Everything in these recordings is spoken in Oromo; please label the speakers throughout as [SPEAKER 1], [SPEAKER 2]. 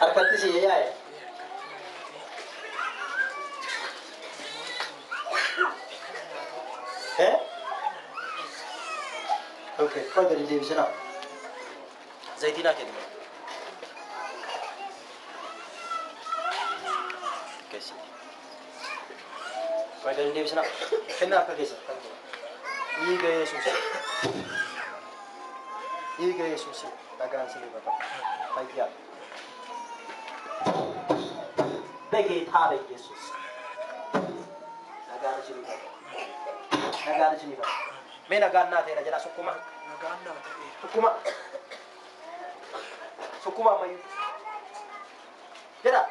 [SPEAKER 1] Harkatti si yaa'e. Eh? Okay, qoy gadi deebisina. Zayitii naa kenni. Keessi. Qoy gadi deebisina. Kennaa harka keessa. Dhiiga Yesuus. Dhiiga Yesuus. Nagaan isinii bata. Fayyaa. በጌታ በኢየሱስ nagaan isinii bata. Nagaan isinii bata. Mee nagaan naa ta'eera jedhaa sukkuma.
[SPEAKER 2] Nagaan naa ta'eera.
[SPEAKER 1] Sukkuma. Sukkuma ammayyuu. Jedha.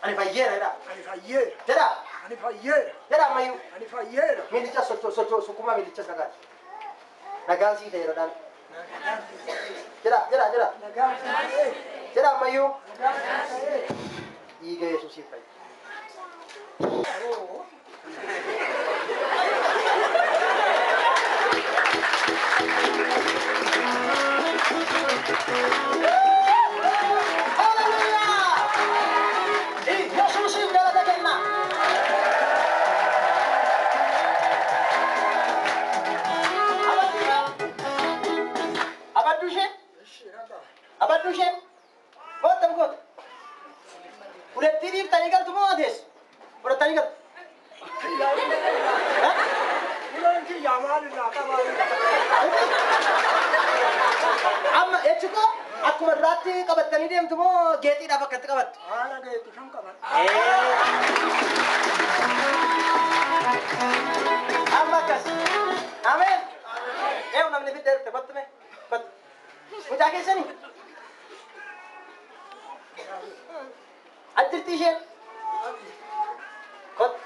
[SPEAKER 1] Ani fayyeera jedha.
[SPEAKER 2] Ani fayyeera.
[SPEAKER 1] Jedha.
[SPEAKER 2] Ani fayyeera.
[SPEAKER 1] Jedha ammayyuu.
[SPEAKER 2] Ani fayyeera.
[SPEAKER 1] Miilicha sochoo sochoo sukkuma miilicha nagaan. Nagaan sii ta'eera dhaan. Jedha jedha jedha.
[SPEAKER 2] Nagaan sii ta'eera.
[SPEAKER 1] Jedha ammayyuu.
[SPEAKER 2] Nagaan sii ta'eera.
[SPEAKER 1] Dhiiga Yesuusiin fayyi. Haleluuyaa! Yesuusiif galata kenna. Abaddu ishee? Abaddu ishee? Koottam koota. Fudhattii dhiiftanii galtu moo atees? Fudhattanii galtu.
[SPEAKER 2] Uleen kiyyaa maalirraa qabaa?
[SPEAKER 1] Amma jechi koo akkuma irraatti qabattanii deemtu moo geexiidhaaf akkatti qabattu?
[SPEAKER 2] Haala geexu kan qaban.
[SPEAKER 1] Amma akkas. Ameen. Eewu namni fiddee dhufte kottu mee. Kottu. Mucaa keessanii? Ajjirti isheen? Kottu.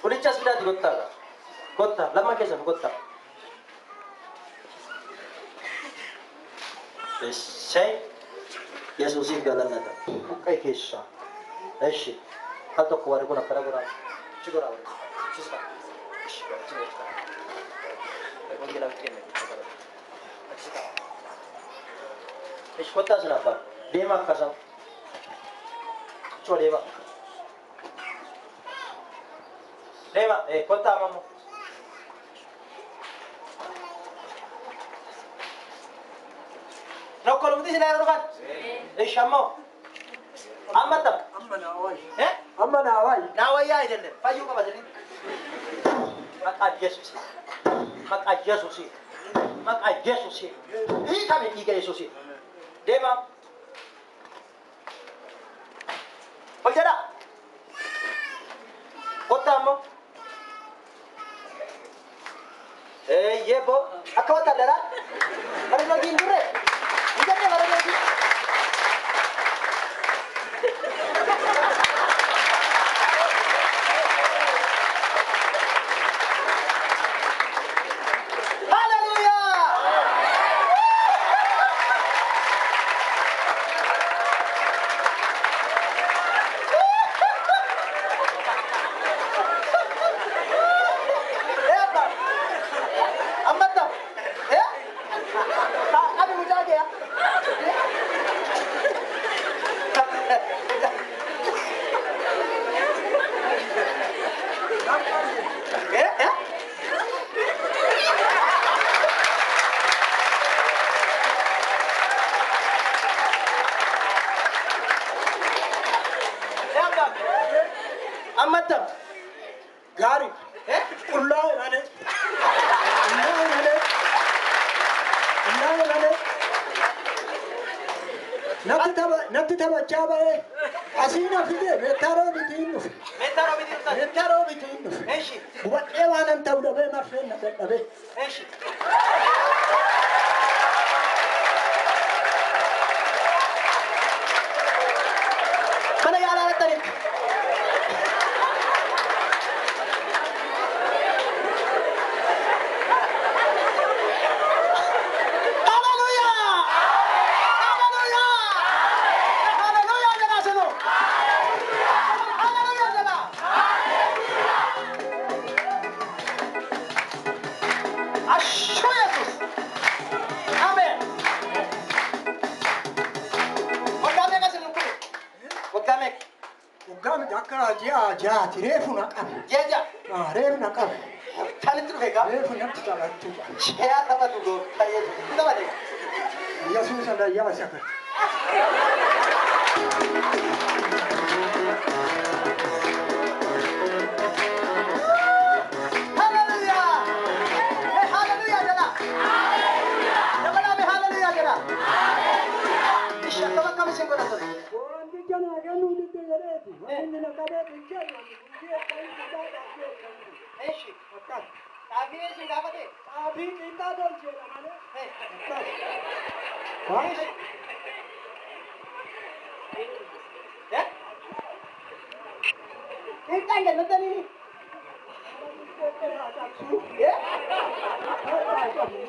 [SPEAKER 1] Ulichas fidaati kottaa. Kottaa lama keessan kottaa. Essay Yesuusiif galanna ta'a. Buqqee keessaa. Eshi. Al tokko warri kun akkana godhaa. Achi godhaa warri kun. Achi siqa. Eshi achi siqa. Wangeelaa itti kenne. Achi siqa. Eshi kottaa sin abbaa. Deema akkasaan. Achuma deema. Deema. Kottaa amma immoo. Nokkolumti isin yeroo dhufan? Eshi ammoo. Amma tam.
[SPEAKER 2] Amma naa wayya.
[SPEAKER 1] Eh?
[SPEAKER 2] Amma naa wayya.
[SPEAKER 1] Naa wayyaa jedhe. Fayyuu qaba jedhe. Maqaa Yesuus. Maqaa Yesuus. Maqaa Yesuus. Hiikame dhiiga Yesuus. Deema. Ol jedha. Kottaa ammoo. Eeyyee boo. Akka wataaddaraa. Bara loogii hin turre. Hin jenne bara loogii. Hallelujah! Eh, Abba. Ammatta. Eh? Abi mucaa kee. Eh? Eh? Eh, Abba. Ammatta.
[SPEAKER 2] Gaarii.
[SPEAKER 1] Eh?
[SPEAKER 2] Qullaa'e malee. Qullaa'e malee. Qullaa'e malee. Natti taphachaa ba'ee asii na fide meettaa roobitiin dhufe.
[SPEAKER 1] Meettaa roobitiin dhuftan?
[SPEAKER 2] Meettaa roobitiin dhufe.
[SPEAKER 1] Eshi.
[SPEAKER 2] Gubadhee waanan ta'u dhabee marfeen na dadhabee.
[SPEAKER 1] Eshi. Mana yaalaa dhattanitti. Hallelujah! Hallelujah! Hallelujah jedhaa sinu. Hallelujah jedhaa. Ashuu Yesuus. Ameen.
[SPEAKER 2] Akka ji'a jaati reefu na qabe.
[SPEAKER 1] Ji'a ja'a.
[SPEAKER 2] Reefu na qabe.
[SPEAKER 1] Taanitti dhufe gaa.
[SPEAKER 2] Reefu natti taphachuu qabe.
[SPEAKER 1] Shee taphatu gooftaa Yesuus. Ni taphate gaa.
[SPEAKER 2] Yesuus layyaa isa gate.
[SPEAKER 1] Hallelujah! Hey, hallelujah jedha. Dabalaa mee hallelujah jedha. Ishi akkam akkam isin godha ture?
[SPEAKER 2] Wanticha naa kennuu didde jedheeti. Wanni inni na qabee hin kennu.
[SPEAKER 1] Ishi
[SPEAKER 2] Akkas.
[SPEAKER 1] xaafii isin gaafate?
[SPEAKER 2] Xaafii qiixxaa tolcheedha malee.
[SPEAKER 1] Hey.
[SPEAKER 2] Akkas. Waan
[SPEAKER 1] Ishi. Eh? Qiixxaan kennatanii?
[SPEAKER 2] irraa cabsuu.
[SPEAKER 1] Eh?
[SPEAKER 2] Irraa cabsuu.